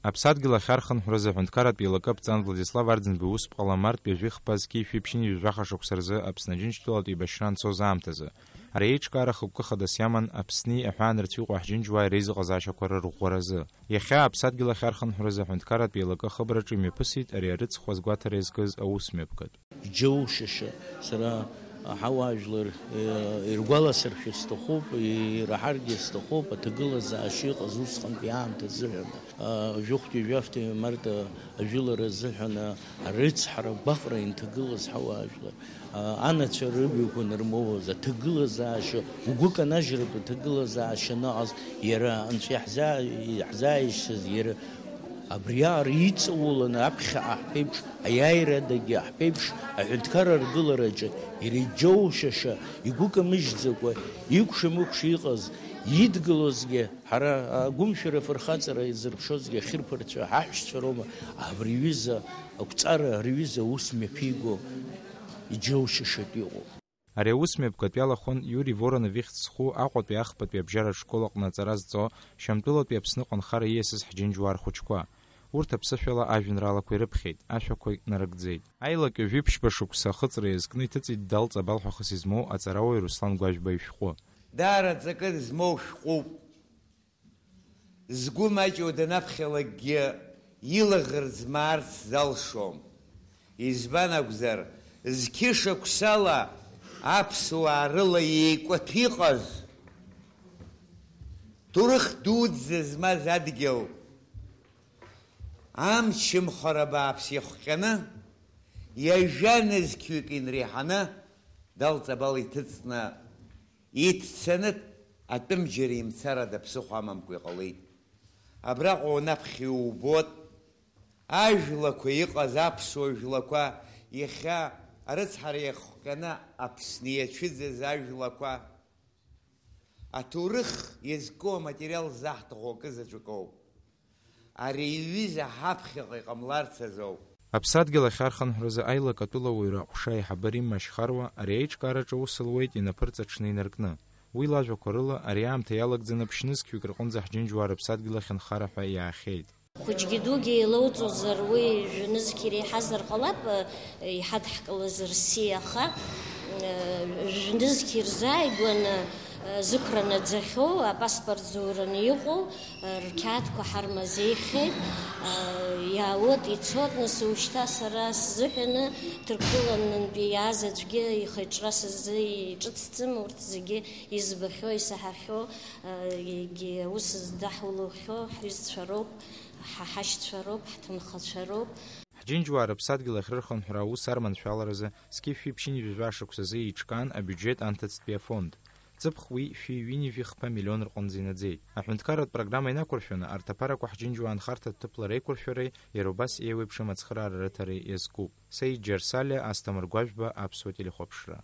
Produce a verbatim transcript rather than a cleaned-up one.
Аԥсадгьыл ахь архынҳәразы аҳәынҭқарратә еилакы аԥҵан Владислав Арӡынба усԥҟала март ҩажәи хԥа зқьи шәи ԥшьынҩажәи жәаха шықәса рзы Аԥсны Аџьынџьтәылатә еибашьра анцоз аамҭазы. Ари аиҿкаара хықәкы хадас иаман Аԥсни аҳәаанырцә иҟоу ҳџьынџьуаа реизыҟазаашьақәа рырӷәӷәаразы. Иахьа Аԥсадгьыл ахь архынҳәразы аҳәынҭқарратә еилакы ахыбраҿы имҩаԥысит ари арыцхә азгәаҭара иазкыз аусмҩаԥгатә. Џьоушьаша, сара аҳауаажәлар, э, иргәаласыршәар сҭахуп, ираҳаргьы сҭахуп, аҭагылазаашьа иҟаз усҟантәи аамҭа азыҳәан, а, жәохәтәи жәафтәи март ажәылара азыҳәан, а, арыцҳара, агәаҟра инҭагылаз ҳауаажәлар, а, анацәа рыҩқәа нырмоуаз, аҭагылазаашьа, угәы канажьратәы аҭагылазаашьа аныҟаз, иара анцәа иаҳзаа-, иаҳзааишьҭыз, иара Абриаҟара иҵауланы аԥхьаҟа ҳԥеиԥш, аиааирадагьы ҳԥеиԥш, аҳәынҭқарра аргылараҿы иара иџьоушьаша, игәы камыжьӡакәа, икәша-мыкәша иҟаз, идгылозгьы, ҳара агәымшәара афырхаҵара изырԥшозгьы ахьырԥарцәа ҳаҳәшьцәа роума, абри аҩыза ақәҵара, ари аҩыза аус мҩаԥиго иџьоушьашатә иҟоуп. Ари аус мҩаԥгатә иалахәын Иури Воронов ихьӡ зху Аҟәатәи ахԥатәи абжьаратә школ аҟны аҵара зҵо, Шьамтәылатәи Аԥсныҟа нхара ииасыз ҳџьынџьуаа рхәыҷқәа. Урҭ аԥсышәала ажәеинраалақәа ирыԥхьеит, ашәақәагь нарыгӡеит. Аилак ҩажәи ԥшьба шықәса ахыҵра иазкны иҭыҵит Дал Ҵабал ҳәа хыс измоу аҵарауаҩ Руслан Гәажәба ишәҟәы. Даара ҵакы змоу шәҟәуп. Згәы маҷу данаԥхьалакгьы илаӷырӡ маарц залшом. Избан акәзар, зқьышықәсала аԥсуаа рыла еикәаҭә иҟаз, ҭоурых дуӡӡа змаз адгьыл, амчымхара бааԥс иахҟьаны, ҩажәа нызқьҩык инреиҳаны, Дал Ҵабал иҭыҵны, иццаны атәымџьар имцарада ԥсыхәа амамкәа иҟалеит. Абраҟа унаԥхьа иубот, ажәлақәа иҟаз аԥсуа жәлақәа, иахьа арыцҳара иахҟьаны Аԥсны иацәыӡыз ажәлақәа, аҭоурых иазку аматериал заҳҭаху акы заҵәык ауп. Ари аҩыза ҳаԥхьаҟа иҟамларц азоуп. Аԥсадгьыл ахь архынҳәразы аилак атәылауаҩра аҟәша аиҳабы Римма Шьхаруа ари аиҿкаараҿы аус луеит инапы рҵаҽны инаркны. Уи лажәақәа рыла, ари аамҭа иалагӡаны ԥшь-нызқьҩык рҟынӡа ҳџьынџьуаа рыԥсадгьыл ахь анхара ҳәа иаахьеит. Хәыҷгьы дугьы еилоуҵозар, уи жәнызқь иреиҳазар ҟалап, еиҳадҳкылаз рси, аха, э, жәнызқь ирзааигәаны, э, зықәра наӡахьоу, апаспорт зураны иҟоу, э, рқьаадқәа ҳармазеихьеит, э, иаауеит, ицоит, нас уажәшьҭа сара сзыҳәаны Ҭырқәтәылантәи иааз аӡәгьы ихы-иҿра сзы иҿыцӡам, урҭ зегьы избахьоу, исаҳахьоу, э, егьи аус здаҳулахьоу ҳҩызцәа роуп. Ҳа ҳашьцәа роуп, ҳҭынхацәа роуп. Ҳџьынџьуаа рыԥсадгьыл ахь рырхынҳәра аус арманшәаларазы зқьи шәи ԥшьынҩажәи жәаба шықәсазы еиҿкаан абиуџьет анҭыҵтәи афонд. Ҵыԥх уи шәи ҩынҩажәи хԥа миллион рҟынӡа инаӡеит. Аҳәынҭқарратә программа инақәыршәаны, арҭ аԥарақәа ҳџьынџьуаа анхарҭа ҭыԥла реиқәыршәареи иара убас еиуеиԥшым ацхыраара рыҭареи иазкуп. Саид Џьарсалиа, Асҭамыр Гәажәба, Аԥсуа телехәаԥшра.